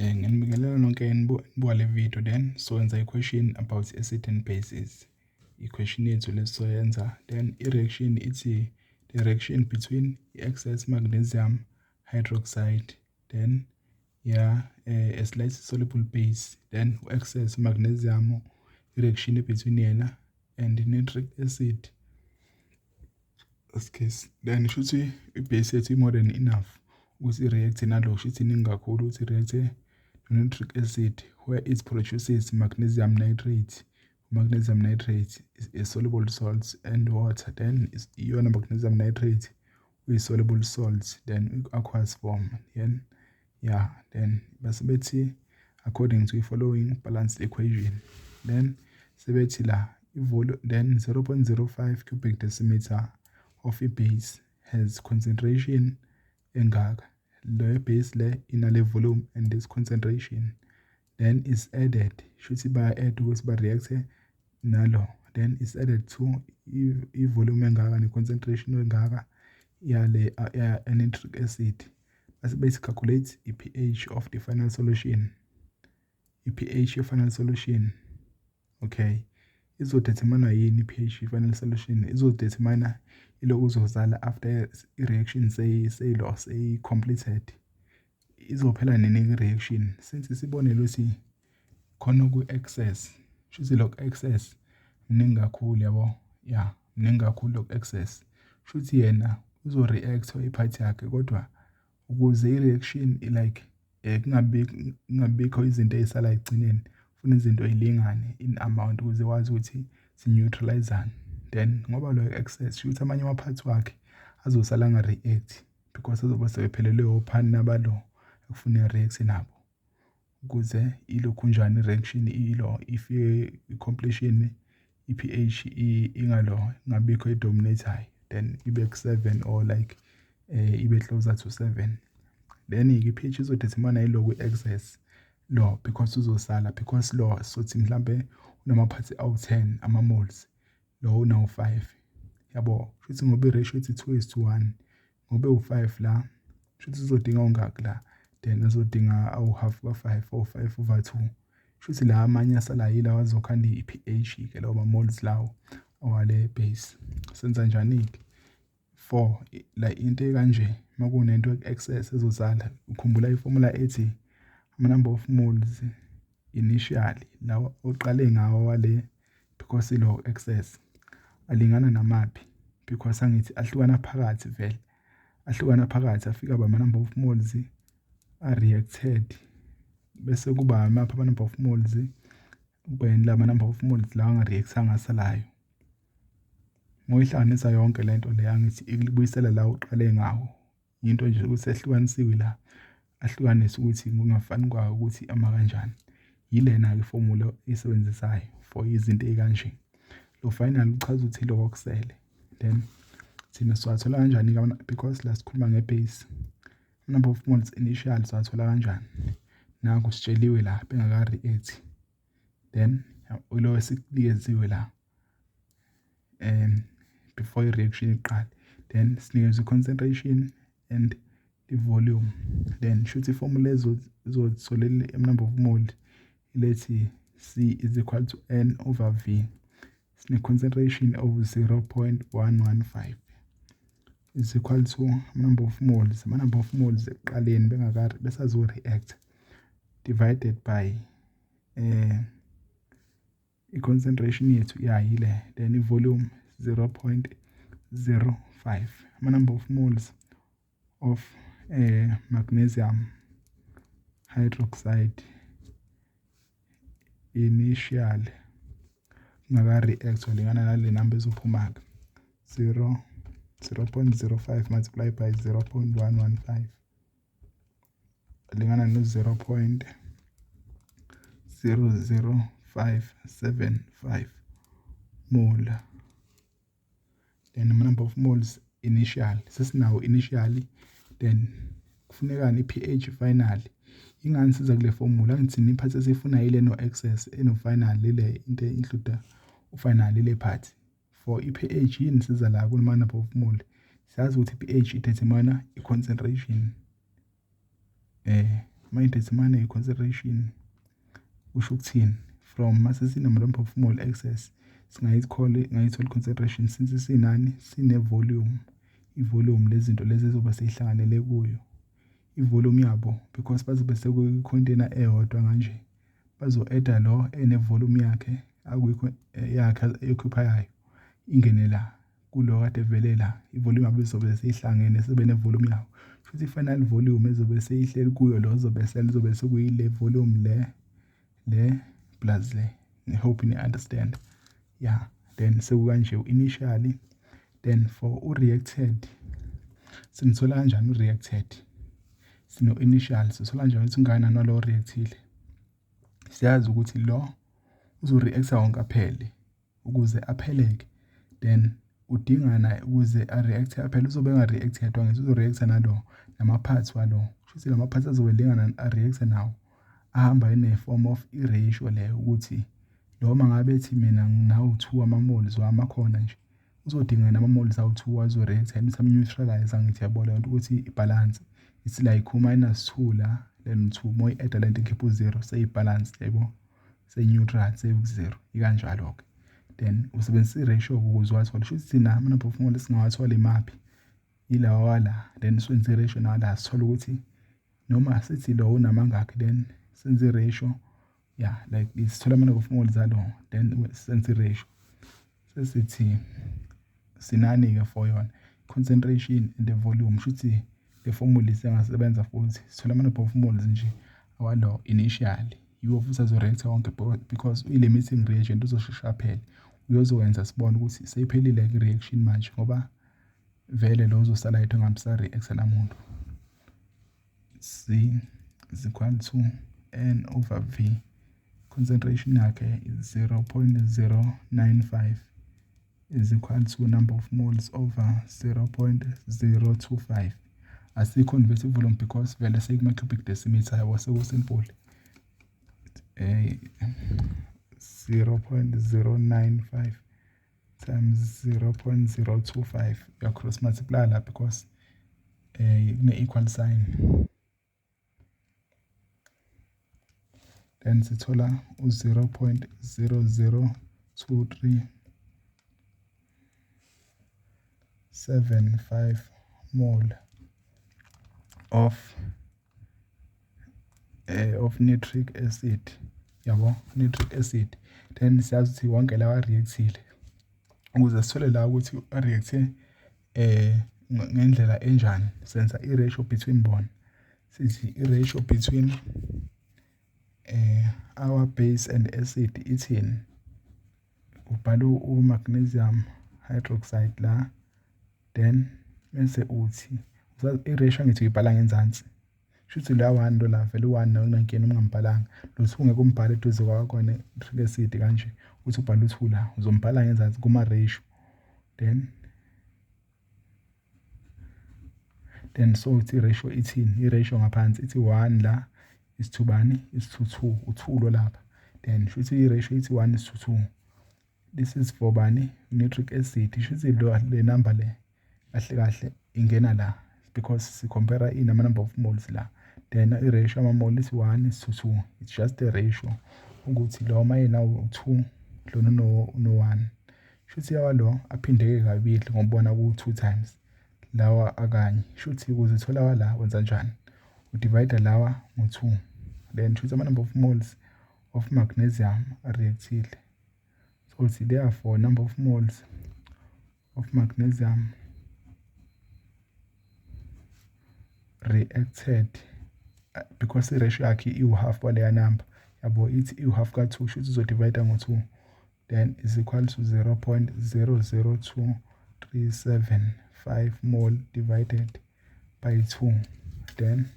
Ngiyanibingelela nonke enibuka le video. Then soyenza i-question about acid and bases. I-question yethu lesizoyenza, then i-reaction ithi the reaction between excess magnesium hydroxide, then yeah, a slightly soluble base, then excess magnesium, i-reaction between yena and nitric acid case. Then shuthi i-base yethu i-more than enough ukuthi i-react nalo, shuthi iningi kakhulu ukuthi i-react no-nitric acid, where it produces magnesium nitrate. Magnesium nitrate is a soluble salt and water. Then iyona magnesium nitrate uyi-soluble salt, then aqueous form. Then yeah, then base bethi according to the following balanced equation, then sebethi la i-volume, then 0.05 cubic decimeter of i-base has concentration engaka. Le base le inale volume and this concentration, then is added, shuthi baya-add ukuthi ba-react nalo, then is added to i-volume engaka ne-concentration engaka yale ya nitric acid. Base bethi calculate i-pH of the final solution, i-pH ye-final solution. Okay, izodetermine yini i-pH ye-final solution? Izodetermine ilokhu uzozala after i-reaction seyilo seyi-completed. Izophela nini i-reaction? Since sibonile ukuthi khona ku-excess, shuthi lokhu excess mningi kakhulu, yabo, ya, mningi kakhulu lokhu excess, shuthi yena uzo-react i-part yakhe, kodwa ukuze i-reaction like kungabikho izinto ey'sala ekugcineni, funa izinto y'lingane in amount ukuze wazi ukuthi si-neutralize-ane. Then ngoba lo excess, shuthi amanye ama-parts wakhe azosala anga-react because azobe sebephelelwe ophani nabalo ekufuna i-react nabo, ukuze ilokhunjani i-reaction ilo ifike i-completion, i-pH ingalo ingabikho i-dominate-ayo, then ibe ku-7 or like ibe closer to 7. Then-ke i-pH izodetermine yiloku excess lo because uzosala, because lo sothi mhlambe unama-parts awu-10 ama-moles, lo unawu-5, yabo. Shuthi ngoba i-ratio ithi 2:1, ngoba ewu-5 la, shuthi uzodinga ungaki la? Then uzodinga awu-half ka-5 or 5 over 2. Shuthi la amanye asala yilawa azokhanda i-pH-ke, lawo ma-moles lawo awale base. Senza njani-ke for la into ekanje? Makunento excess ezozala, ukhumbula iformula ethi ama-number of moles initially, lawa oqale ngawo wale, because ilo excess alingana namaphi? Because angithi ahlukana phakathi vele, ahlukana phakathi, afika ba ama-number of moles a-reacted, bese kuba amaphi ama-number of moles? Kube la ma-number of moles lawa anga-react-anga asalayo. Ngoyihlanganisa yonke lento le, angithi ikubuyisela la uqale ngawo? Into nje ukuthi ehlukanisiwe la, ahlukanise ukuthi kungafani kwawo ukuthi ama kanjani. Yilena-ke iformula eyisebenzisayo for izinto ey'kanje. Lo final uchaza ukuthi lokho okusele. Then thina siwathola kanjani-ke? Because la sikhuluma nge-base, number of moles initial siwathola kanjani? Nakhu sitsheliwe la bengaka-react, then ilo esikunikeziwe la before i-reaction iqale. Then sinikezwe i-concentration and i-volume. Then shuthi iformula ezotholela number of mole ilethi C is equal to N over V. Sine concentration of 0.115 is equal to number of moles, ama-number of moles ekuqaleni bengaka besazo-react, divided by i-concentration yethu yayile, then i-volume 0.05. Ama-number of moles of magnesium hydroxide initial ngaka-react lingana nale number ezophuma-ke, 0 0.05 multiplied by 0.115 lingana no 0.00575 mole. Then number of moles initial sesinawo initially. Then kufunekani? I-pH final. Ingani siza kule formula? Angithi i-part esifuna ile no excess eno final, ile into include ufinal ile part. For i-pH yini siza la kuma number of mole? Siyazi ukuthi i-pH idetermine i-concentration. Mayi-determine i-concentration kusho ukuthini? From mase sinama-number of mole excess, singayithola i-concentration since sinani, sine-volume. I-volume lezinto lezi ezobe seyihlanganele kuyo, i-volume yabo, because bazobe sekwi-container eyodwa kanje, bazo-add-a lo ene-volume yakhe akuyikho yakhe e-occupy-ayo, ingene la kulo kade vele la. I-volume yabo izobe seyihlangene, sebe ne-volume yabo. Futhi i-final volume ezobe seyihleli kuyo lo ozobe sele izobe sekuyile volume le plus le. I hope ni understand. Yeah, then sekukanje initially. Then for u-reacted, simthola kanjani u-reacted? Sino initial, sithola kanjani ukuthi ungakanani walo reactile? Siyazi ukuthi lo uzo-reacta wonke aphele. Ukuze apheleke, then udinga naye ukuze a-react aphele, uzobe enga-react yedwa, ngithi uzo-react nalo nama-parts walo. Kusho lama parts azobe elingana, a-react nawo, ahamba ine-form of i-ratio leyo, ukuthi noma ngabe ethi mina nginawo 2 ama-moles wami akhona nje, uzodinga nama-moles awu-2 azo-react yena ukuthi am-neutralize. Angithi yabo leyo nto ukuthi i-balance, it's like u-minus 2 la, then 2, uma uyi-add-a lento ikhipha u-0, seyi-balance, yabo, seyi-neutral, seyi-0, ikanjalo-ke. Then usebenzisa i-ratio ukuze uwathole. Shuthi thina ama-number of moles singawathola imaphi? Ilawa wala. Then senze i-ratio nawala, sithole ukuthi noma sithi lo unamangakhi, then senze i-ratio, yeah, like this, sithola ama-number of moles alo, then senze i-ratio. Sesithi sinani-ke for yona concentration and the volume? Shuthi le formula isengasebenza futhi, sithola ama-number of moles nje awalo initially, yiwo futhi azo-react wonke, because i-limiting reagent uzoshesha aphele. Uyozokwenza sibone ukuthi seyiphelile i-reaction manje, ngoba vele lo uzosala yedwa, engabe namuntu. C is equal to N over V. Concentration yakhe is 0.095 is equal to number of moles over 0.025. Asiyi-convert volume because vele sekuma-cubic decimeter, yabo, seku-simple. 0.095 times 0.025, uya cross multiply la because kune equal sign. Then sithola u-0.002375 mole of nitric acid, yabo, nitric acid. Then siyazi ukuthi wonke lawa reactile. Ukuze sithole la ukuthi react ngendlela enjani, senza i-ratio between bona. Sithi i-ratio between our base and acid ithini? Ubhala u-magnesium hydroxide la, then bese uthi i-ratio, angithi uyibhala ngenzansi. Shuthi la 1 lo la vele u-1 awunankinga uma ungambhalanga lo 2, ngeke umbhale eduze kwakho nitric acid kanje, uthi ubhale u-2 la, uzombhala ngenzansi kuma-ratio. Then so uthi i-ratio ithini? I-ratio ngaphansi ithi 1 la is to bani? Is to 2, u-2 lo lapha. Then shuthi i-ratio ithi 1 is to 2. This is for bani? Nitric acid. Shuthi lo le number le kahle kahle ingena la because si-compare inama number of moles la. Then i-ratio ama-mole is 1 is to 2. It's just a ratio ukuthi lo mayena u-2, lona no-1. Shuthi yawa lo aphindeke kabili ngobona ku-2 times lawa akanye. Shuthi ukuze uthole la, wenza njani? U-divide lawa ngo-2. Then shuthi ama-number of moles of magnesium reactile, so uthi therefore number of moles of magnesium reacted, because i-ratio yakhe iwu-half waleya number, yabo, ithi iwu-half ka-2, shuthi uzo-divide ngo-2, then is equal to 0.002375 mole divided by 2. Then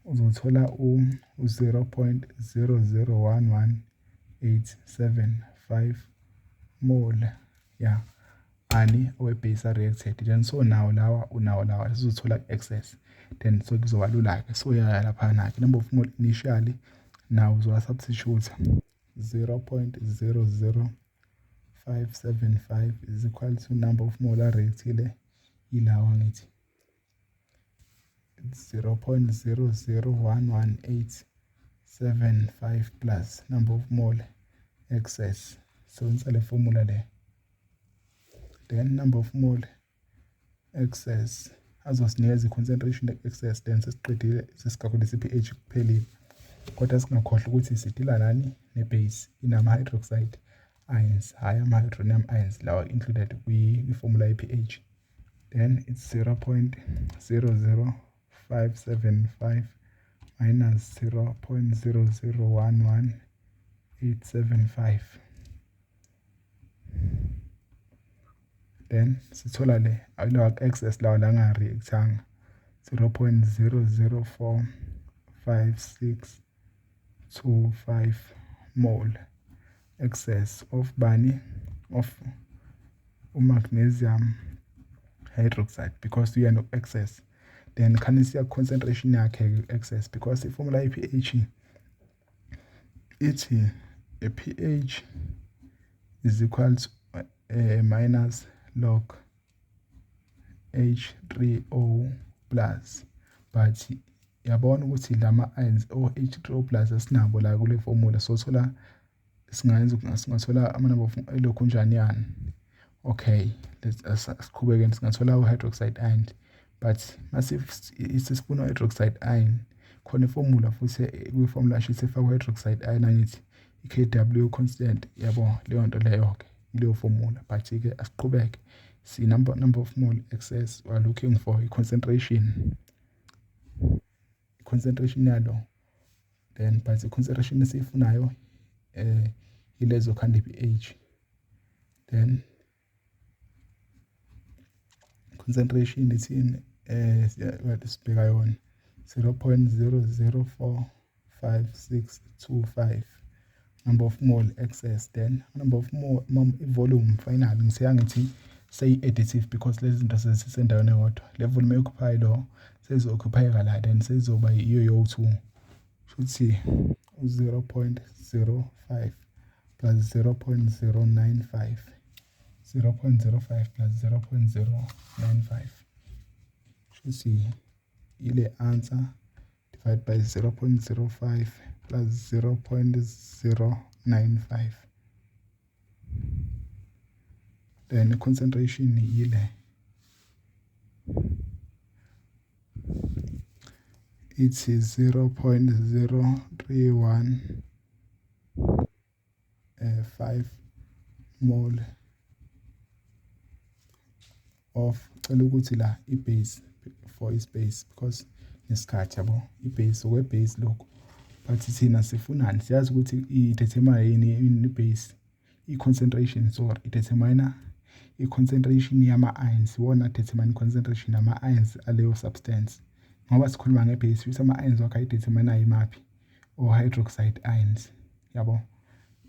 uzothola u-0.0011875 mole, yeah, ani owe-base reacted. Then so nawo lawa, unawo lawa, sizothola excess. Then so kuzoba lula-ke. So yaya laphana-ke number of mole initially, now uzowa-substitute 0.00575 is equal to number of molar reactile. Ilawa ngithi 0.0011875 plus number of mole excess. Sebenzisa le formula le, then number of mole excess azosinikeza i-concentration excess, then sesiqedile, sesi-calculate i-pH, kuphelile. Kodwa singakhohlwa ukuthi si-deala nani? Ne-base inama-hydroxide ions, hhayi ama-hydronium ions lawa included kwi-formula ye-pH. Then it's 0.00575 minus 0.0011875, then sithola le lawa excess lawa la anga-reactanga, 0.0045625 mole excess of bani? Of u-magnesium hydroxide, because uya no-excess. Then khani siya concentration yakhe excess, because i-formula ye-pH ithi a pH is equal to minus log H3O plus. But yabona ukuthi lama ions o H3O plus asinabo la kule formula, so thola singayenza, singathola ama number of elokhu njani yani. Okay, let's siqhubeke. Singathola u-hydroxide ion, but mase sesifuna u-hydroxide ion, khona i-formula futhi kwi-formula sheet efakwa hydroxide ion, angithi i-Kw constant, yabo? Leyo nto leyo-ke ileyo formula. But-ke asiqhubeke, si number of mole excess, we are looking for i-concentration, i-concentration yalo. Then but i-concentration esiyifunayo ilezo khanda i-pH. Then concentration ithini? Sibheka yona, 0.0045625 number of mole excess, then number of mole, volume final. Ngisiya ngithi seyi-additive because lezi zinto sezisendaweni eyodwa. Le volume e-occupy lo seyizo-occupyeka la, then seyizoba iyo yo-2. Shuthi u-0.05 plus 0.095, 0.05 plus 0.095, shuthi ile answer divide by 0.05 plus 0.095. Then concentration yile, ithi 0.031 5 mole of, cela ukuthi la i-base for i-space because nesikhathi, yabo, i-base okwe-base lokhu. But thina sifunani? Siyazi ukuthi i-determine yini i-base, i-concentration, sorry, i-determine i-concentration yama-ions wona, determine concentration yama-ions aleyo substance. Ngoba sikhuluma nge-base, futhi ama-ions wakhe ayi-determine imaphi? O-hydroxide ions, yabo?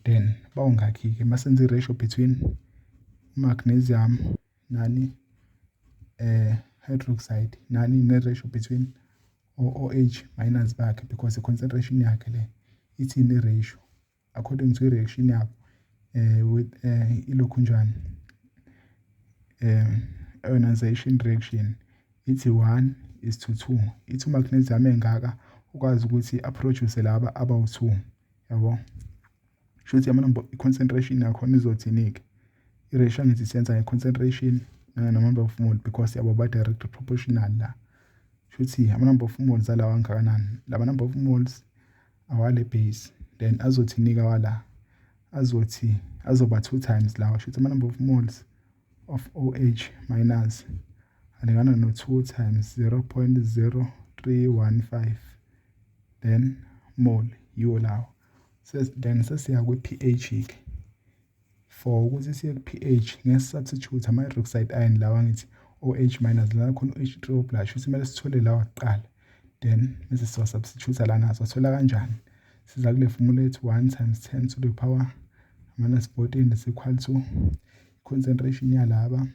Then bawungakhi-ke masenze i-ratio between magnesium nani hydroxide nani, ne-ratio between o-OH minus bakhe, because i-concentration yakhe le ithini i-ratio according to i-reaction yabo with ilokhu njani, ionization reaction, ithi 1 is to 2. Ithi umagnesium engaka ukwazi ukuthi a-produce laba abawu-2, yabo? Shuthi ama-number, i-concentration yakhona izothini-ke? I-ratio angithi siyenza nge-concentration nama-number of mole, because yabo ba-direct proportional la. Shuthi ama-number of moles alawa angakanani? Lama number of moles awale base, then azothini-ke awala? Azothi azoba 2 times lawa. Shuthi ama-number of moles of OH minus alingana no-2 times 0.0315, then mole yiwo lawo. Then sesiya kwi-pH ke. For ukuthi siye ku-pH, ngesi-substitute ama-hydroxide ion lawa, ngithi OH minus la khona u-H3O plus, shuthi kumele sithole lawa kuqala, then bese siwa-substitute lana. Siwathola kanjani? Siza kule formula ethi 1 times 10 to the power minus 14 is equal to concentration yalaba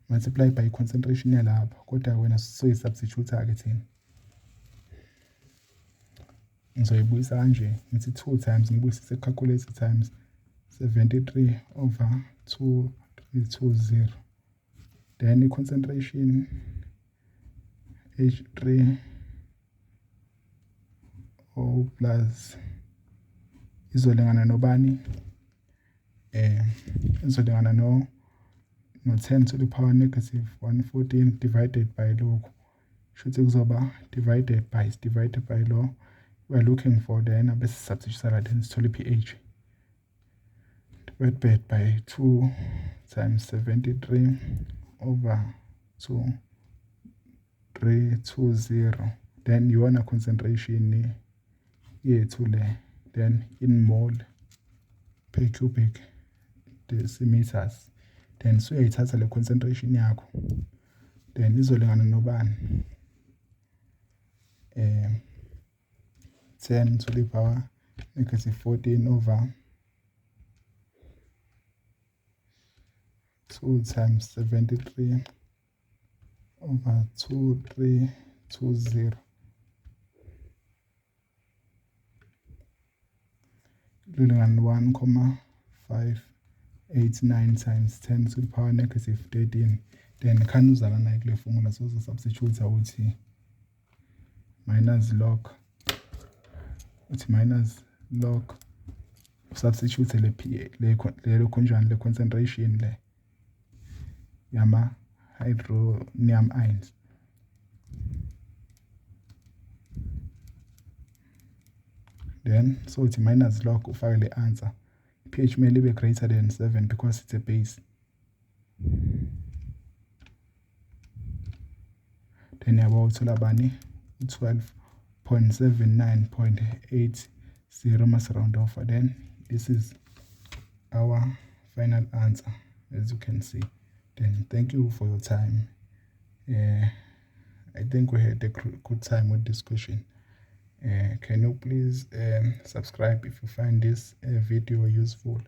multiply by concentration yalaba. Kodwa wena soyi-substitute-ke thina. Ngizoyibuyisa kanje, ngithi 2 times, ngibuyisise calculator, times 73 over 2. 320. Then i-concentration H3 O plus izolingana nobani? Izolingana no 10 to the power negative 114 divided by lokhu. Shuthi kuzoba divided by lo we are looking for. Then bese substitute la, then sithole pH divided by 2 times 73 over 2 3 2 0. Then iwona concentration yethu le, then in mole per cubic decimeters. Then suyayithatha le concentration yakho, then izolingana nobani? 10 to the power negative 14 over 2 times 73 over 2 3 2 0, lilingana 1,589 times 10 to the power negative 13. Then khani uzala nayo kule formula, so substitute uthi minus log, uthi minus log, substitute le p le le khonjani, le concentration le yama hydronium ions. Then so uthi minus log, ufake le answer. pH kumele ibe greater than 7 because it's a base. Then yabo uthola bani? 12.79.80 must round off. Then this is our final answer, as you can see. Then thank you for your time. I think we had a good time with this question. Can you please subscribe if you find this video useful?